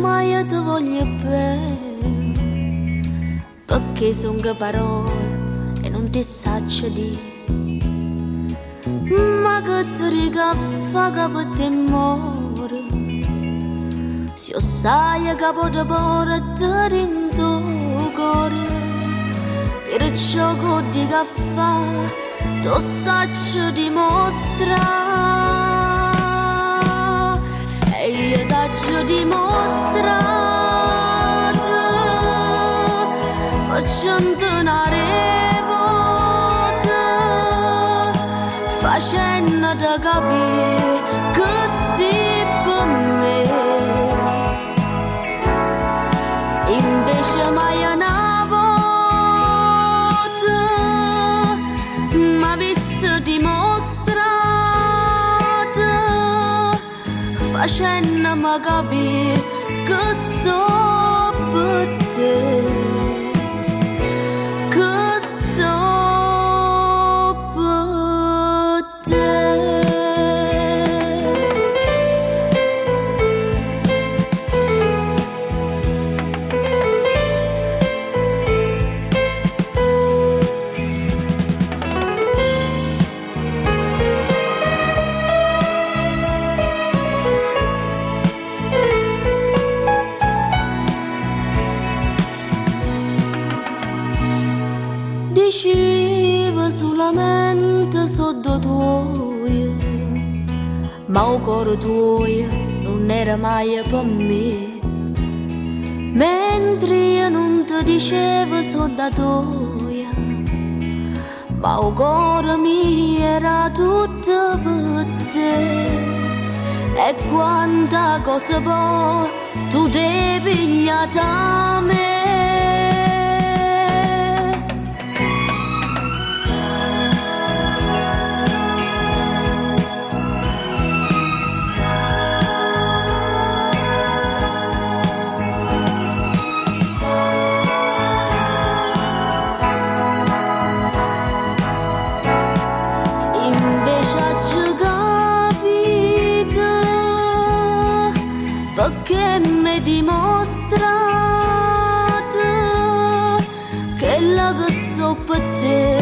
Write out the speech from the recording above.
maje te voglio bene, pecché songo parole e nun te saccio dì. Ma che te dico a fa' che pe' te moro, si 'o ssaje ca po' te porto dint' 'o core, pirciò che 'o dico a fa', t' 'o ssaccio dimostrà. E io t'aggio dimostrato, pe' centenare 'e vote, facennete capì che si pe' me. Invece maje 'na vota m'avisse dimostrato, facenneme capì che so' pe' te, che so' pe' te. Dicive sulamente so' d' 'o tuoje, ma 'o core tuoje nun era maje pe' me. Mentre io nun te dicevo so' d' 'a toja, ma 'o core mio era tutto pe' te. E quanta cosa po' tu t'hê pigliata 'a me. Invece aggio capito pecché m'hê dimostrato chello che so' pe' te.